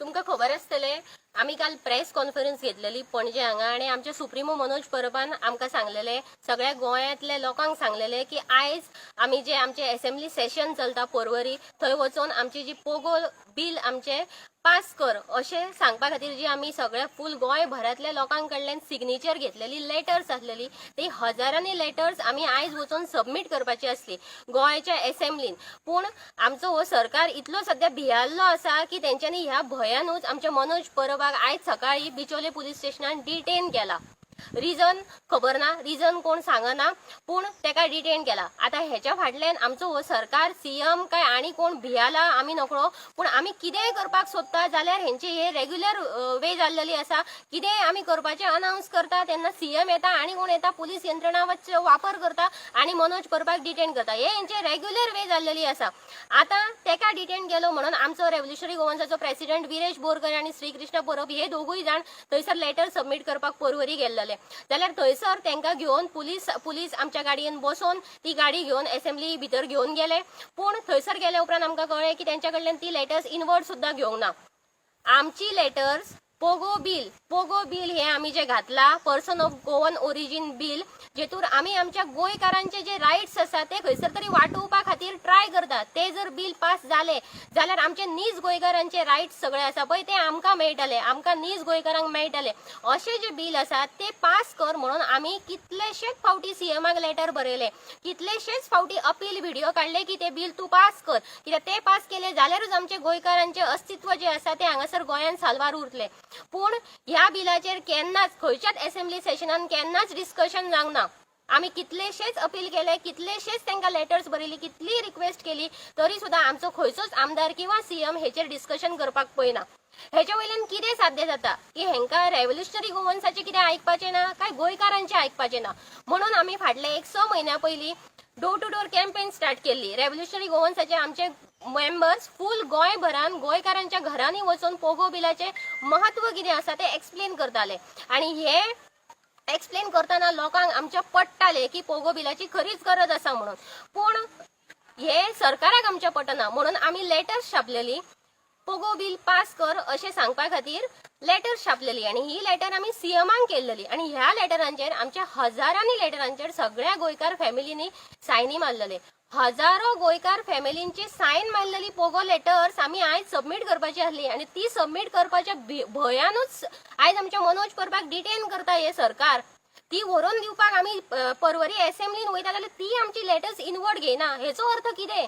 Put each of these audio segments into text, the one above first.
तुमकां खबर आसतलें, आमी काल प्रेस कॉन्फरन्स घेतलेली पणजे हांगा आनी आमचे सुप्रिमो मनोज परबान आमकां सांगलेले, सगळ्या गोंयांतल्या लोकांक सांगलेले की आयज आमी जे आमचे एसेंब्ली सेशन चलता पर्वरी, थंय वचून आमची जी पोगो बील आमचे पास कर अशें सांगपा खातीर जी आमी सगळ्या फूल गोंयभरांतल्या लोकां कडल्यान सिग्नेचर घेतलेली लेटर्स आसलेली, ती हजारांनी लेटर्स आमी आयज वचून सबमीट करपाची आसली गोंयच्या एसेंब्लीन. पूण आमचो हो सरकार इतलो सद्या भियाल्लो आसा की तेंच्यांनी ह्या भंयानूच आमच्या मनोज परबाक आयज सकाळी बिचोले पुलीस स्टेशनान डिटेन केला. रिजन खबर ना, रिजन कोण सांगना, पूण तेका डिटेन केला. आतां हेच्या फाटल्यान आमचो हो सरकार, सीएम काय आनी कोण भियाला आमी नकळो, पूण आमी कितेंय करपाक सोदता जाल्यार हेंची हे रेग्युलर वे जाल्लेली आसा. कितेंय आमी करपाचें अनावन्स करता तेन्ना सीएम येता आनी कोण येता, पुलीस यंत्रणाचो वापर करता आनी मनोज परबाक डिटेन करता. हे हेंचे रेग्युलर वे जाल्लेली आसा. आतां तेका डिटेन केलो म्हणून आमचो रेव्होल्युशनरी गोवन्साचो प्रेसिडेंट विरेश बोरकर आनी श्रीकृष्ण परब हे दोगूय जाण थंयसर लेटर सबमीट करपाक पर्वरी गेल्लेले, जाल्यार थंयसर तांकां घेवन पुलीस पुलीस आमच्या गाडयेन बसोवन ती गाडी घेवन एसेंब्ली भितर घेवन गेले. पूण थंयसर गेल्या उपरांत आमकां कळ्ळें की तेंच्या कडल्यान ती लेटर्स इनवर्ड सुद्दां घेवंक ना. आमची लेटर्स पोगो बील, पोगो बील हे आमी जे घातला, Person of Goan Origin Bill, जेतूर आमी आमच्या गोंयकारांचे जे रायट्स आसा ते खंयसर तरी वाटोवपा खातीर ट्राय करतात, ते जर बील पास जाले जाल्यार आमचे नीज गोंयकारांचे रायट्स सगळे आसा पळय ते आमकां मेळटले, आमकां नीज गोंयकारांक मेळटले. अशे जे बील आसा ते पास कर म्हणून आमी कितलेशेच फावटी सीएमाक लेटर बरयले, कितलेशेच फावटी अपील व्हिडिओ काडले की ते बील तूं पास कर, कित्याक ते पास केले जाल्यारूच आमचे गोंयकारांचे अस्तित्व जे आसा ते हांगासर गोंयांत साल्वार उरतले. पूण ह्या बिलाचेर केन्नाच खंयच्याच एसेंब्ली सेशनान केन्नाच डिस्कशन जावंक ना. आमी कितलेशेच अपील केले, कितलेशेच तांकां लेटर्स बरयली, कितली रिक्वेस्ट केली, तरी सुद्दां आमचो खंयचोच आमदार किंवा सीएम हेचेर डिस्कशन करपाक पळयना. हेच्या वयल्यान कितें साध्य जाता की हेंकां रेव्होल्युशनरी गोवन्साचें कितें आयकपाचें ना काय गोंयकारांचें आयकपाचें ना? म्हणून आमी फाटले एक 6 म्हयन्या पयलीं door to door campaign start केल्ली. रेव्होल्युशनरी गोवन्साचे आमचे मेंबर्स फूल गोंयभरान गोंयकारांच्या घरांनी वचून पोगो बिलाचें महत्व कितें आसा तें एक्सप्लेन करताले आनी हे एक्सप्लेन करतना लोकांक आमच्या पडटाले की पोगो बिलाची खरीच गरज आसा म्हणून. पूण हे सरकाराक आमच्या पटना म्हणून आमी लेटर्स छापलेली, पोगो बील पास कर अशें सांगपा खातीर लेटर्स छापलेली आनी ही लेटर आमी सीएमाक केल्लेली. आनी ह्या लेटरांचेर, आमच्या हजारांनी लेटरांचेर सगळ्या गोंयकार फॅमिलीनी सायनी मारलेले. हजारो गोंयकार फॅमिलींची सायन मारलेली पोगो लेटर्स आमी आयज सबमीट करपाची आसली आनी ती सबमीट करपाच्या भंयानूच आयज आमच्या मनोज परबाक डिटेन करता हे सरकार. ती व्हरून दिवपाक आमी पर्वरी एसेंब्लीन वयता जाल्यार ती आमची लेटर्स इनवर्ड घेयना. हेचो अर्थ कितें?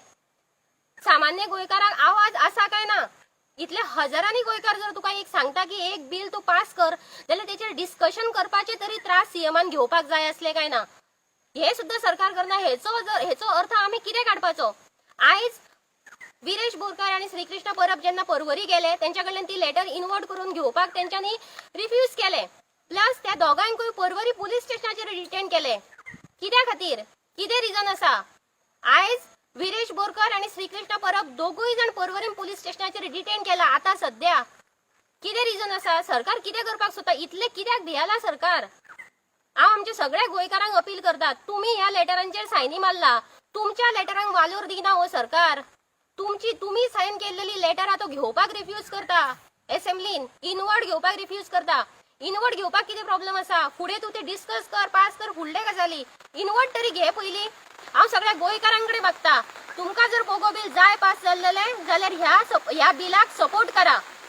सामान्य गोंयकारांक आवाज आसा काय ना? इतले हजारांनी गोंयकार जर तुका एक सांगता की एक बील तूं पास कर, जाल्यार तेचेर डिस्कशन करपाचे तरी त्रास सीएमान घेवपाक जाय आसले काय ना? हे सुद्दां सरकार करना. हेचो अर्थ आमी कितें काडपाचो? आयज विरेश बोरकार आनी श्रीकृष्ण परब जेन्ना पर्वरी गेले, तेंच्या कडल्यान ती लेटर इनवर्ड करून घेवपाक तेंच्यांनी रिफ्यूज केले. प्लस त्या दोगांकूय पर्वरी पुलीस स्टेशनाचेर डिटेन केले. कित्या खातीर? कितें रिजन आसा? आयज विरेश बोरकर आनी श्रीकृष्ण परब दोगूय जाण पर्वरी पुलीस स्टेशनाचेर डिटेन केला. आता सध्या कितें रिजन आसा? सरकार कितें करपाक सोदता? इतले कित्याक भियाला सरकार? हांव आमच्या सगळ्या गोंयकारांक अपील करतात, तुमी ह्या लेटरांचेर सायनी मारला, तुमच्या लेटरांक वालोर दिना हो सरकार. तुमची तुमी सायन केल्लेली लेटर आतां घेवपाक रिफ्यूज करता, एसेंब्लीन इनवर्ड घेवपाक रिफ्यूज करता. इनवर्ड घेवपाक कितें प्रॉब्लम आसा? फुडें तूं ते डिस्कस कर, पास कर, फुडले गजाली. इनवर्ड तरी घे पयलीं. हांव सगळ्या गोंयकारांकडे मागता, तुमकां जर पोगो बील जाय पास जाल्लेलें जाल्यार ह्या बिलाक सपोर्ट करा.